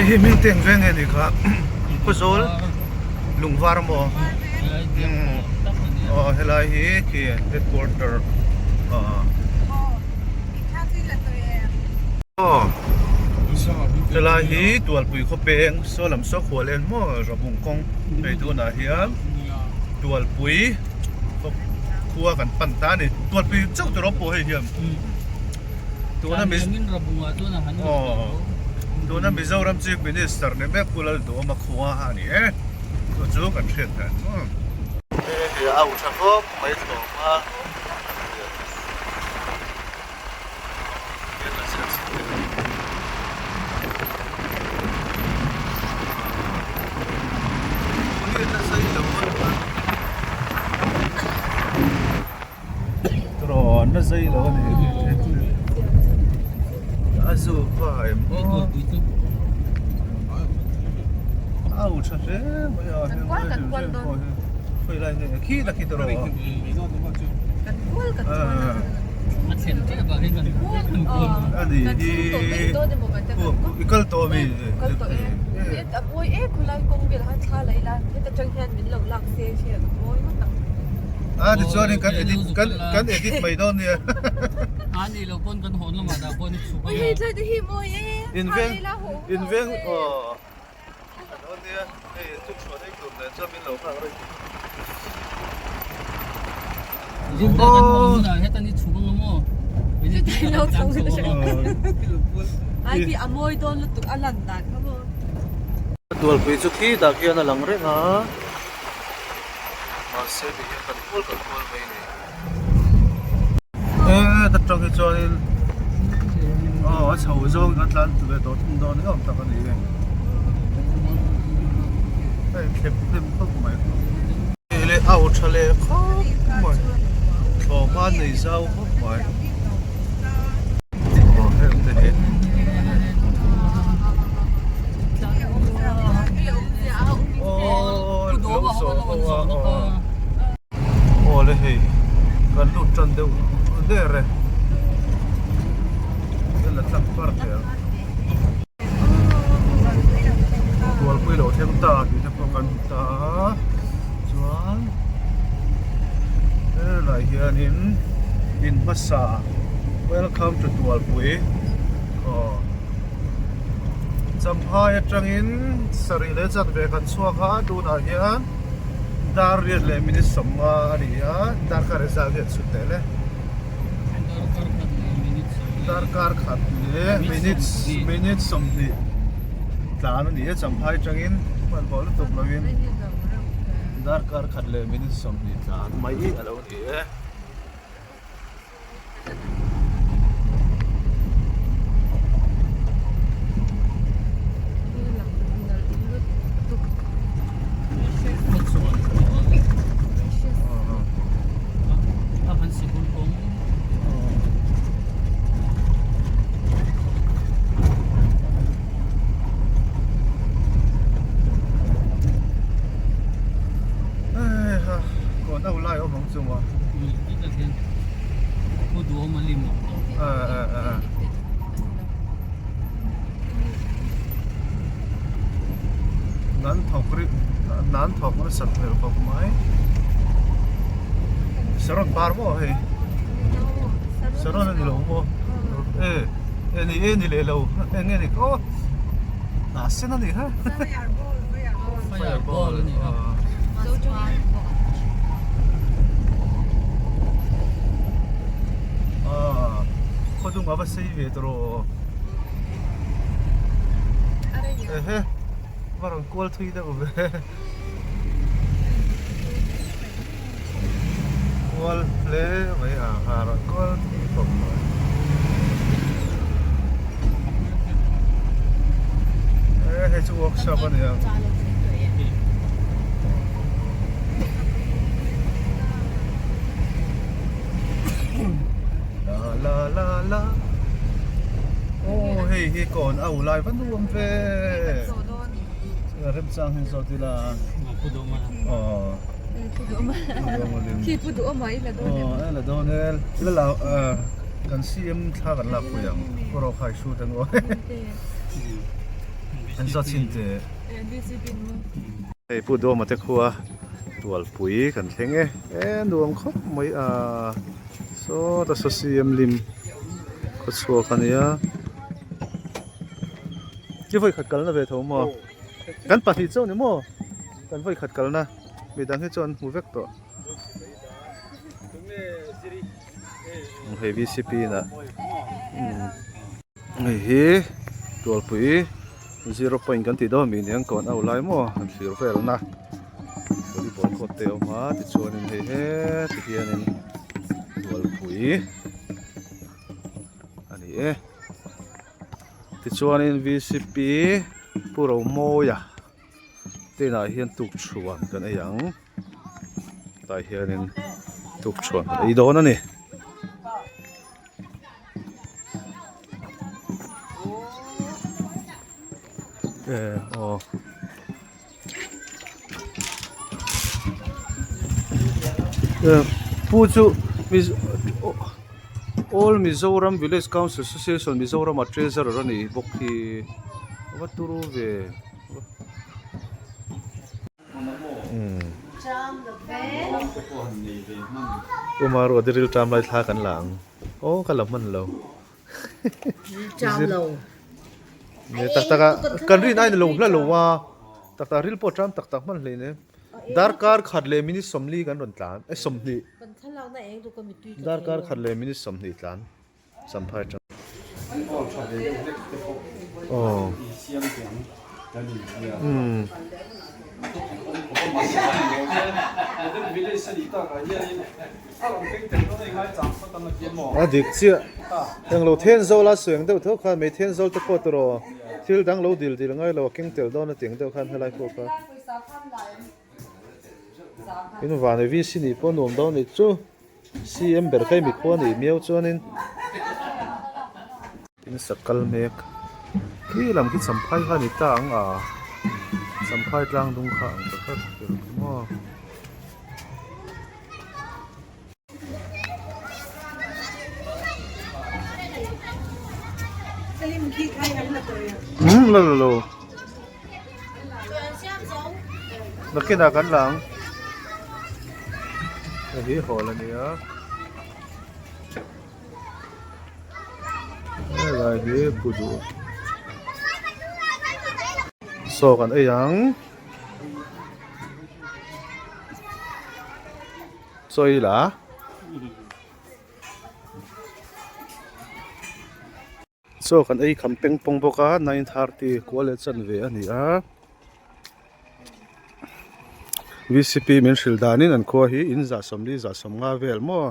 hi hming te eng veng nge ni kha Khawzawl Lungvar maw aw helai hi khi headquarter aw helai hi Tualpui khawpeng saw lam saw khual en maw Rabung kawng hei tunah hian Tualpui khua kan pan ta a ni Tualpui chauh tur a pawh hei hian. Tuna Tuna Mizoram Chief Minister ni mek Pu Lalduhawma khua a ni e. Chu chu kan hriat dan maw. Hei hi a au tha khawp mai thlawm a. Turawn na zai lo a ni a zu vai maw a u tha hle mai a khawi lai nge khi ta khi turaw a ni hi i kal tawh ami A tichuanin kan edit kan kan edit mai dawn nia. A nih loh pawn kan hawn lamah dah pawh ni chhuk a nia. In veng in veng aw dawn nia hei tukchhuah ei tur nen chuan min lo nghak reng. Zing te kan hawn hunah heta ni chhuk anga maw. Tualpui chu khi dah khian a lang reng a. Mahse ti hian kan kual kan kual mai a ni. E ta tang hi chuanin aw a chho zawng kan tlan ve tawh thung dawn ni awm tak a ni e. Hei thlep hnem khawp mai. Hei le au tha leh khawp mai. Thlawhhma nei zau khawp mai. Aw heng te hi. Aw le hei kan lut tan deuh der e kan la tlang par teh ang tualpui lo thleng ta tih te pawh kan hmu ta a chuan helai hianin in hmasa welcome to tualpui aw. Champhai atangin sarih leh chanve kan chhuak a tunah hian dar riat leh minute sawmnga a ni a darkar engzat nge chhut teh le darkar khat leh minute minute sawmhnih tlan a ni a Champhai atangin hmanhmawh lutuk lovin darkar khat leh minute sawmhnih tlan mai a lo ni e. Kawn au lai awm ang chu maw. Nan thawk ri nan thawk nasat hmel khawp mai saron par maw hei saron a ni lo maw e e ni e ni leh lo eng nge ni aw hnah sen a nih kha fireball a ni a. Khaw dung a va sei ve tawh rawh ehe va rawn kual thui deuh ve kual hle mai a a rawn kual thui khawp mai. E hei chu workshop a ni ang. La la la la Aw hei hi kawn a u lai va nuam ve Remchang hi zawt ila Aw Khi pu duh awm a i la dawn em? Aw i la dawn e la la kan CM thla kan lak pui ang pawh rawh khai shoot ang aw. An zawt chhin teh. Hei Pu Dawma te khua Tualpui kan thleng e, e nuam khawp mai a sawta saw CM lim khaw chhuak a nia. I vawi khat kalna ve tho maw? Kan pahnih chauh ni maw? Kan vawi khat kalna midang hi chuan an hmu vek tawh. Hei VCP inah hei hi Tualpui zero point kan tih dawn mi nia an kawn au lai maw han thlir velna volleyball court te a awm a tichuanin hei heti hianin Tualpui a ni e tichuanin VCP Pu Romawia te inah hian tukṭhuan kan ei ang. Tah hianin tukṭhuan kan ei dawn a ni. Eh aw. Eh pu chu All Mizoram Village Council Association Mizoram a treasurer a nih bawk hi a va turu ve. Uma ruat i rilṭam lai thla kan la ang. Aw ka la hman lo. Ni tak tak a kan rin ain lo hla lo a. Tak tak ril pawh ṭam tak tak hman hlei nen. Darkar khat leh minute 40 kan rawn tlan. Eh 20. Darkar khat leh minute 20 tlan. Champhai atang. Aw. Umm. A dik chiah. Englo then zawl a sawi ang deuh tho khan mai then zawl te pawh tawh thil dang lo dil dil ngai lo a keng tel dawn a tih ang deuh khan helai pawh kha. In van e VC nih pawh nuam dawn nih chu. CM ber kha i mikhua nih miau chuanin in sak kal mek khi lam khi champhai kha a ni ta ang a champhai tlang dung kha ang ta khat ber kha maw. Umm la la lo nakinah kan la ang. Hei hi hall a nia helai hi pu duh saw kan ei ang chaw ei la. Chaw kan ei kham peng pawng bawk a 9:30 kua leh chanve a ni a vcp min hrilh danin an khua hi in zah 40 zah 50 vel maw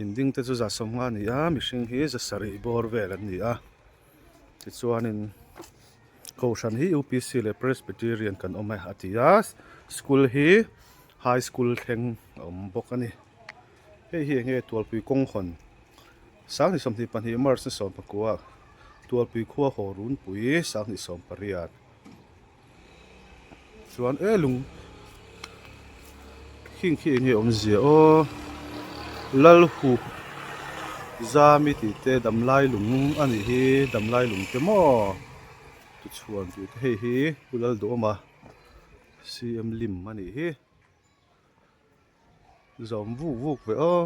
in ding te chu zah 50 a ni a mihring hi za sarih bawr vel an ni a tichuanin kohhran hi upc leh presbyterian kan awm e a ti a school hi high school thleng a awm bawk a ni hei hi eng nge tualpui kawng hawn. 2022 March ni 19 Tualpui khua haw runpui 2018 chuan e lung khing khi enge awmzia aw Lalhu Zami tih te Damlai lung a nih hi Damlai lung te maw tichuan tih te hei hi Pu Lalduhawma CM lim a nih hi. Zawm vuk vuk ve aw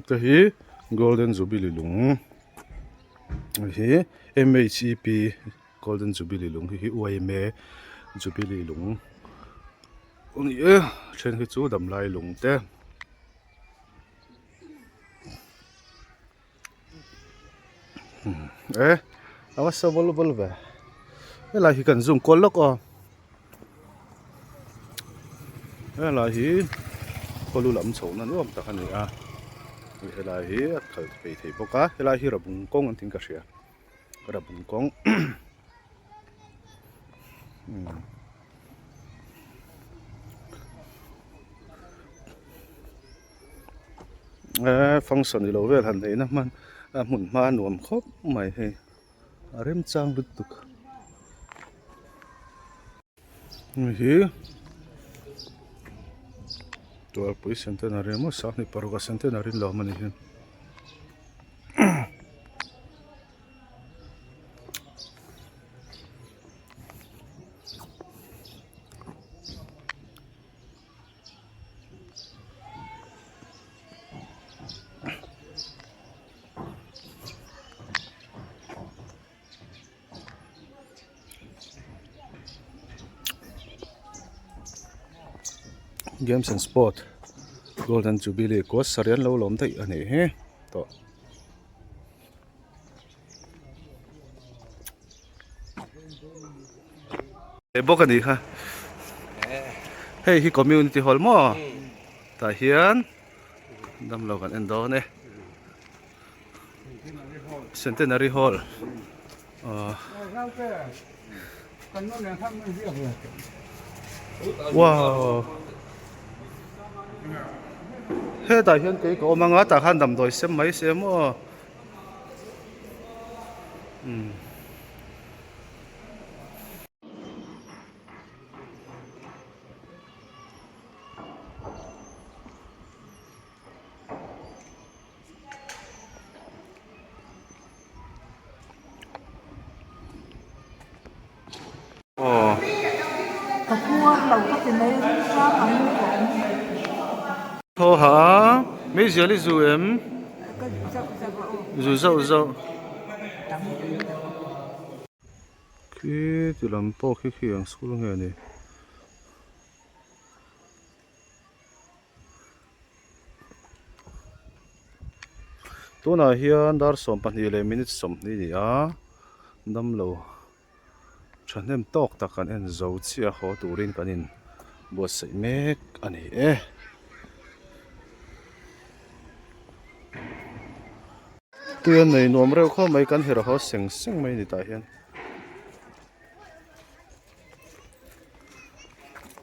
te hi golden jubilee lung hi mhep golden jubilee lung hi hi yma jubilee lung a ni e a then hi chu damlai lung te. E a va sa vawl vawl ve helai hi kan zoom kual lawk aw helai hi khawlu lam chho na nuam tak a ni a helai hi a kal phei thei bawk a helai hi rabung kawng an tiin ka hria rabung kawng umm. Eee function ilo vel han neihna hman a hmun hma a nuam khawp mai hei a remchang lutuk hei hi Tualpui centenary emaw 26 centenary lawm a ni hi. Games and Sport Golden Jubilee kawt saree an lo lawm daih a nih hi tawh. Bawk a nih kha hei hi community hall maw tah hian damlo kan en dawn e centenary hall ah wow hetah hian kei ka awm anga tah khan damdawi sem mai se maw. Thaw ha meizial i zu em? Zu zauh zauh. Khi ti lam pawh khi khi ang school nge ni. Tunah hian dar 12 leh minute 20 a ni a, damlo thahnem tawk tak kan en zo chiah haw turin kan in buatsaih mek a ni e. Tui a nei nuam reuh khawp mai kan herh haw seng seng mai a ni tah hian.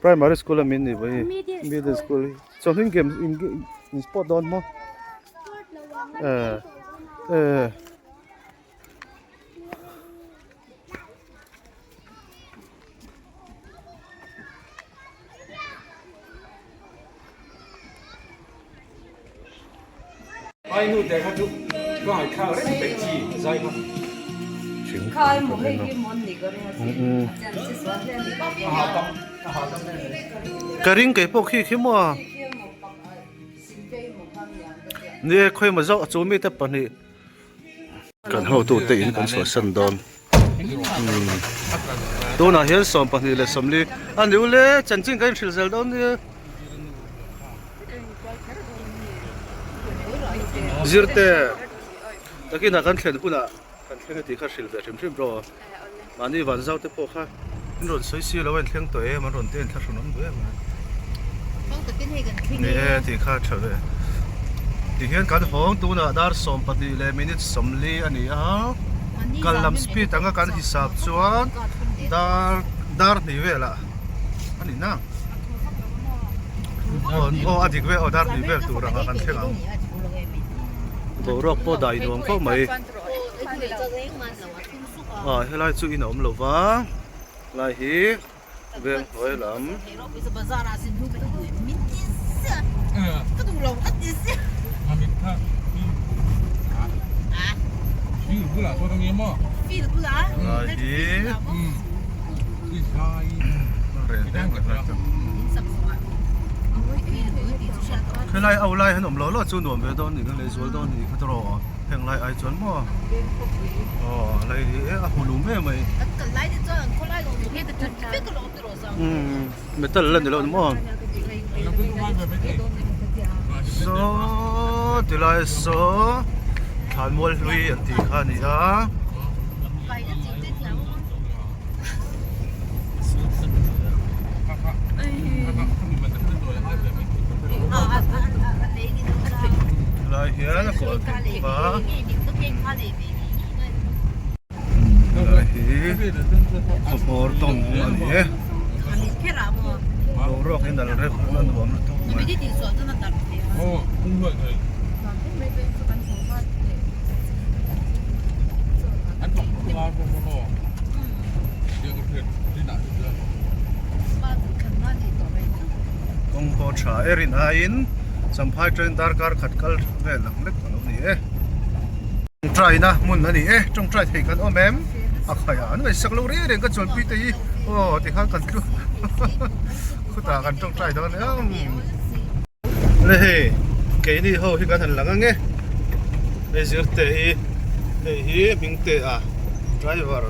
Primary school a min ni vawi middle school chawhming game in in sport dawn maw eh eh. Ka ring kei pawh khi khi maw ni e khawi maw zauh chu mite pahnih kan hotute in kan chhuahsan dawn tunah hian 24 a ni ule chanchin kan inhrilh zel dawn nia zirte takinah kan thlen hunah kan thleng a tih kha hrilh ve hrim hrim rawh mahni van zau te pawh kha in rawn sawi si lo a inthleng tawh em an rawn te inthlahrun awm duh em ni e tih kha tha ve tihian kan hawng tunah dar 12 leh minute 40 a ni a kal lam speed anga kan hisap chuan dar dar hnih velah a ni na aw a dik vel aw dar hnih vel tur anga kan thleng ang boruak pawh dai nuam khawp mai ah helai chu in a awm lova helai hi veng hnuai lam. Helai hi helai au lai han awm lo lo chu nuam ve dawn nih lehzual dawn nih kha tawh heng lai ai chuan maw aw lai hi a hmu lum em mai metal la ni lo maw saw tilai saw thlanmual hlui an tih kha a ni a. Helai hian a kawl theih bawk a helai hi khawhmawr tawng a ni e boruak hi nal reuh a nuam lutuk mai. Kawng pawh tha e rin aiin Champhai train darkar khat kal vel ang lek a lo ni e. Tawngtaina hmun a ni e, tawngtai thei kan awm em? A khai a, an ngaihsak lo reng reng ka chuanpui te hi aw tikhan kan tlu khutah kan tawngtai dawn em. Le hei keini ho hi kan han lang ange hei zirte hi hei hi hmingte a driver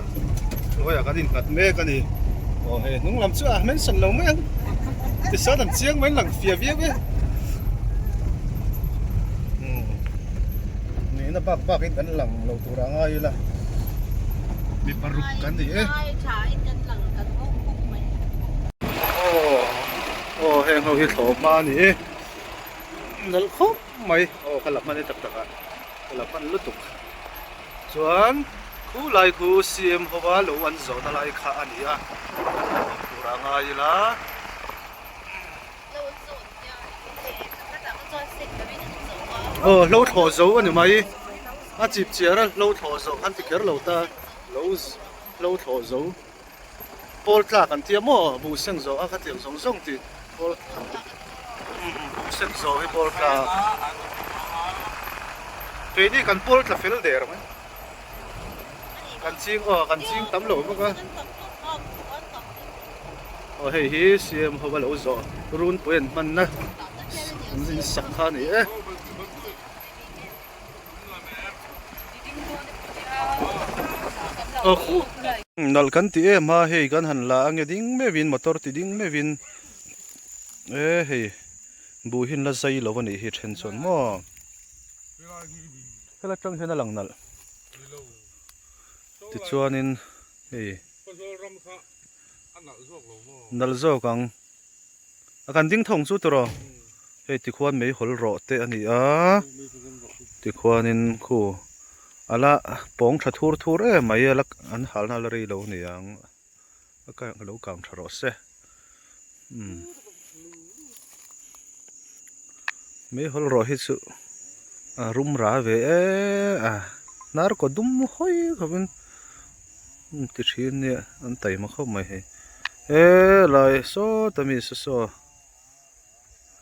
hnuaiah kan innghat mek a ni aw hei hnung lam chu a mention lo mai ang. Tichuan an chiang mai lang fiah viau e. Nihna bak bakin kan lang lo tur a ngai ila. Mi paruk kan ni e. Aw aw heng ho hi thlawh hma a ni e. Nalh khawp mai. Aw ka la hman e tak tak a. Ka la hman lutuk. Chuan khu lai khu CM hova lo an zawhna lai kha a ni a, kan la hmuh tur a ngai ila. Aw hlo thlawh zo a ni mai, a chip chiar a hlo thlawh zo khan ti kher lo ta, lo hlo thlawh zo pawl tlak an tia maw buh seng zawh a khatiang zawng zawng tih pawl buh seng zawh hi pawl tlak keini kan pawl tla fel der mai kan ching aw kan ching tam lo bawk a aw hei hi CM ho a lo zawh runpui an hmanna an insak kha a ni e. Nalh kan ti em a hei kan han la ange ding meuhin motor ti ding meuhin e hei buh hi an la zai lo a nih hi then chuan maw helai atang hian a lang nalh tichuanin hei nalh zawk ang. A kan ding thawng chu tawrh hei tikhuan meihawl rawh te a ni a tikhuanin khu a la pawng tha thur thur em mai a la an halna la rei lo a ni ang a ka lo kang tha rawh se umm meihawl rawh hi chu a rum ra ve e a hnar kaw dum hawi khawpin. Ti thin nia an taima khawp mai hei helai sawta mi saw saw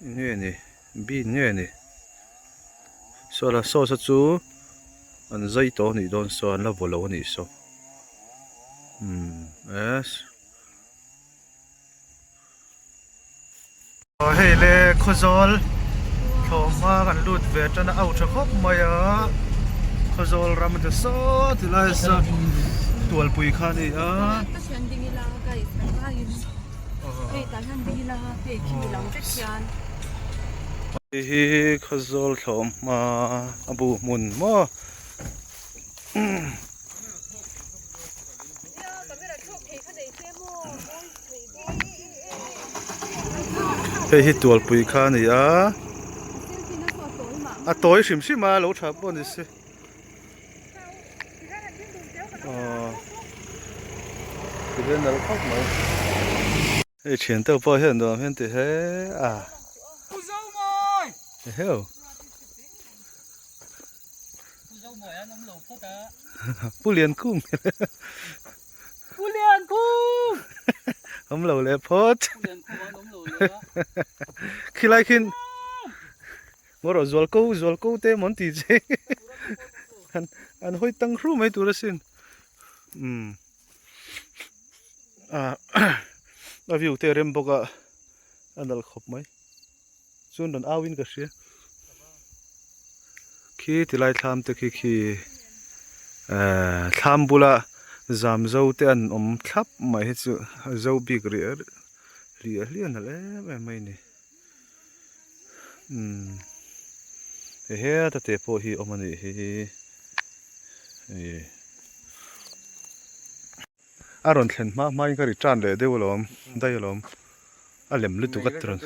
eng nge ni bean nge ni saw la saw saw chu an zai tawh a nih dawn saw an la vaw lo a nih saw umm es Hei le Khawzawl thlawhhma kan lut ve tan a au tha khawp mai a Khawzawl ram a ti saw ti lai saw tualpui kha a ni a. Hei hi Khawzawl thlawhhma a bu hmun maw. Hei hi tualpui kha a ni a a tawi hrim hrim a lo tha pawh ni se aw tihian nalh khawp mai hei thian te pawh hian nuam hian ti hle a eheu. Pu Liankhum Pu Liankhum Awm lo leh phawt Pu Liankhum an awm lo leh a Khilai khin Ngaw rawh zual ko zual ko te maw an ti che an an hawi tang hru mai tur asin umm ah a view te a rem bawk a a nalh khawp mai. Chuan rawn au in ka hria. Khi tilai thlam te khi khi ehh thlam bula zam zo te an awm thlap mai hi chu a zo bik riah hliah hliah nalh em em mai a ni. Umm hei heta te pawh hi awm a nih hi ih. A rawn thlen hma hmain ka ri tan leh deuh alawm daih alawm a lem lutuk a ti rawn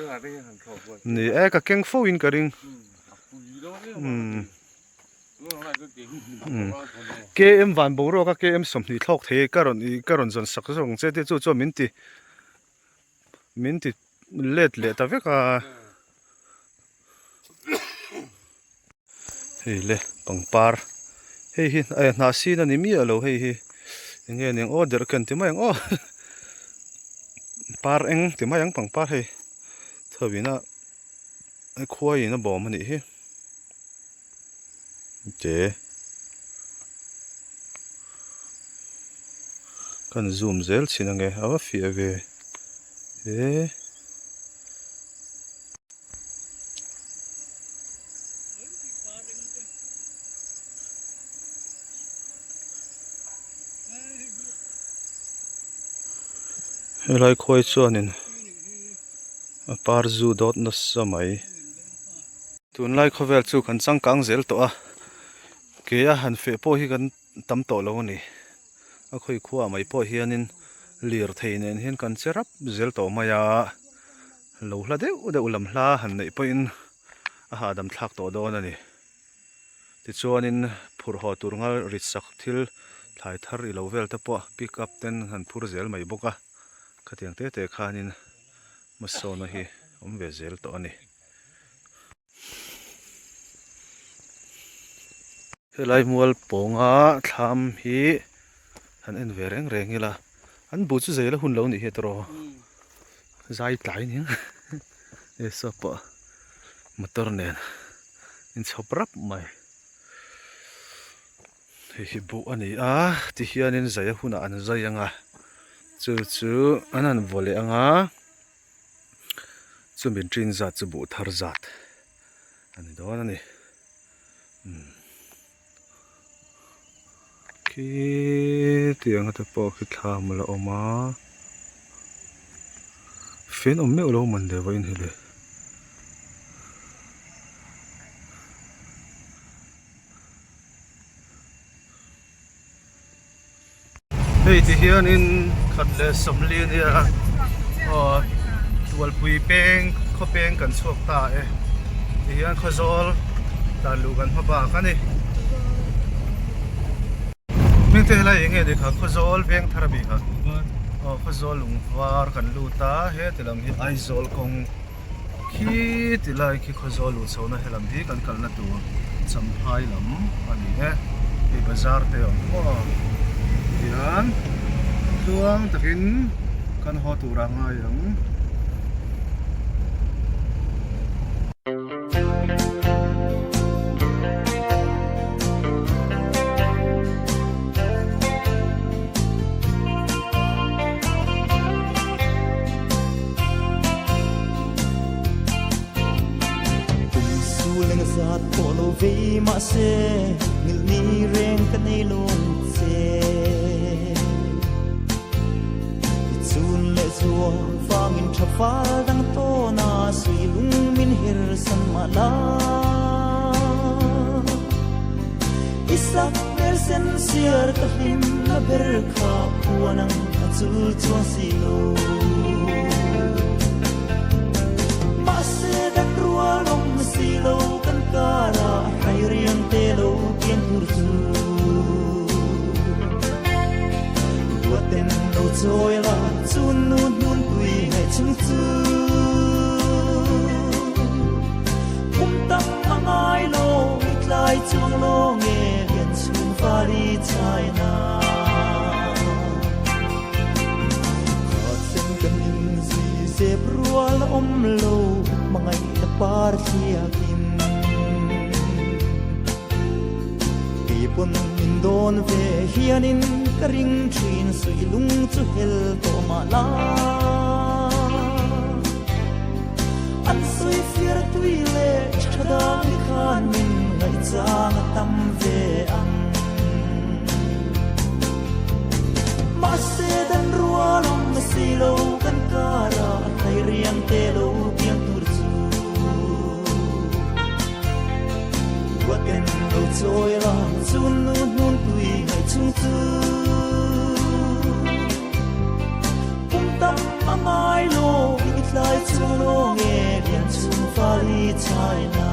ni e ka keng fo in ka ring umm umm km van boruak a km 20 thlawk thei ka rawn ih ka rawn zawn sak zawk ang che te chu chuan min ti min ti let leh ta vek a. Hei le pangpar hei hi eh hnah sin a ni miah lo hei hi eng nge niang aw derhken ti mai ang aw par eng ti mai ang pangpar hei thawina khuaiin a bawm a nih hi te kan zoom zel chhin ange a va fiah ve he. Helai khuai chuanin A par zu dawt nasa mai. Tunlai khawvel chu kan changkang zel tawh a, ke a han feh pawh hi kan tam tawh lo a ni. A khawi khuaah mai pawh hianin lirthei nen hian kan che rap zel tawh mai a, lo hla deuh deuh lam hla han neih pawhin a hahdam thlak tawh dawn a ni. Tichuanin phurh haw tur ngal rit sak thil thlai thar i lo vel te pawh pick up ten han phur zel mai bawk a, khatiang te te khanin hmasawna hi awm ve zel tawh a ni. Helai mual pawnga thlam hi han en ve reng reng ila an bu chu zeila hun lo nih hi tawrh aw zai tlai nia e saw pawh motor nen inchhawp rap mai hei hi buh a ni a tihianin zai a hunah an zai ang a chu chu an han vaw leh ang a. Chumi ṭin zat chu buh thar zat a ni dawn a ni. Umm khitiang te pawh khi thla a la awm a, fan awm meuh lo man le vawiin hi le. Hei ti hianin khat leh sawmli a nia aw tualpui peng khaw peng kan chhuak ta e ti hian khawzawl dan luh kan hma bak a ni hming te helai eng nge ni kha khawzawl veng thar a mi kha aw khawzawl lung var kan lut a heti lam hi Aizawl kawng Khi ti lai khi Khawzawl luh chhohna helam hi kan kalna tur Champhai lam a ni e, hei bazar te a awm maw tihian tluang takin kan haw tur a ngai ang. Kum suleng zat pawh lo vei mahse ngilh ni reng ka nei lawng che. I chun leh zua vangin tha fal dang tawn a sui lung min her san mah la. I sak hmel sen siar ka hlim na ber kha phuan ang a chul chuang si lo. Mahse dan rual awm si lo kan karah hrai riang te lo kiang tur chu. Duaten lo chawi la chun nu hnun tui ngaih chung chu. Kum tam a ngai lo i tlai chuang lo nge lian chhung fari China. Khasen kan in zui zep rual awm lo hmangaih na par thliakin. Keipawn min dawn ve hianin ka ring thin sui lung chu hel tawh mah la. An sawi fiar tui leh tha dang khan min ngaihchang a tam ve ang. Mahse dan rual awm na si lo kan karah a thai riang te lo piang tur chu. Ruaten lo chawi la chun nu hnun tui ngaih chung chu. Kum tam a ngai lo i tlai chu lo nge lian chung fali China.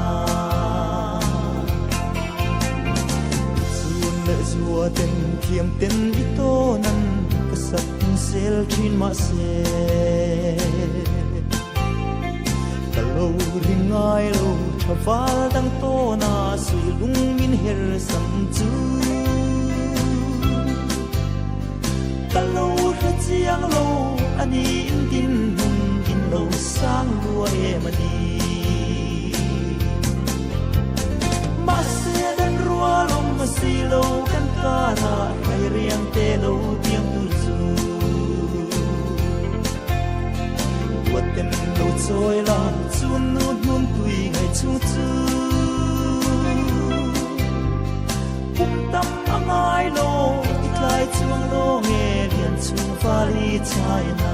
Chun leh zua ten thiam ten i tonan ka sak sel thin mah se. Ka lo ring ngai lo tha val dang tawna sui lung min her sam chu. Ka lo hre chiang lo a ni in din hmun in lo sang lua em a ni. Mahse dan rual awm a si lo kan karah hlai riang te lo piang tur chu. Ruaten lo chawi la chun nu hnun tui ngai chung chu. Kum tam a ngai lo i tlai chuang lo nge lian chung fali China.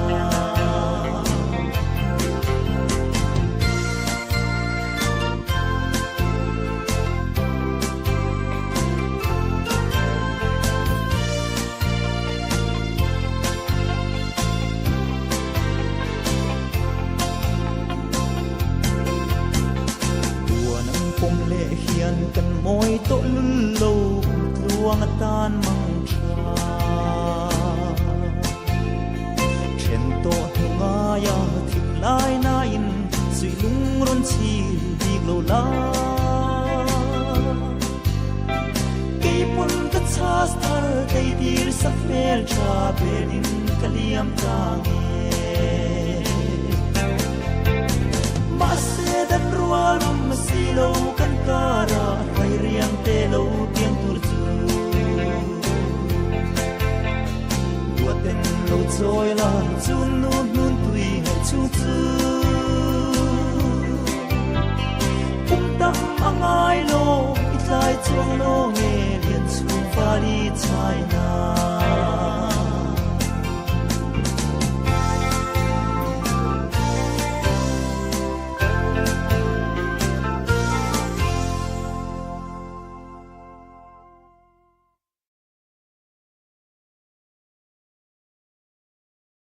khan mang tha. Then tawh hnu ngaia thim lai nain suih lung rawn chhir bik lo la. Kei pawn ka chhas thar tei tir sak hmel tha belin ka liam ta nge. Mahse dan rual awm si lo kan kara hlai riang te lo piang tur chu. Duaten lo chawi la chu nu hnun tui ngaih chhung chu. Kum tam a ngai lo i tlai chuang lo nge lian chhung fali chai na.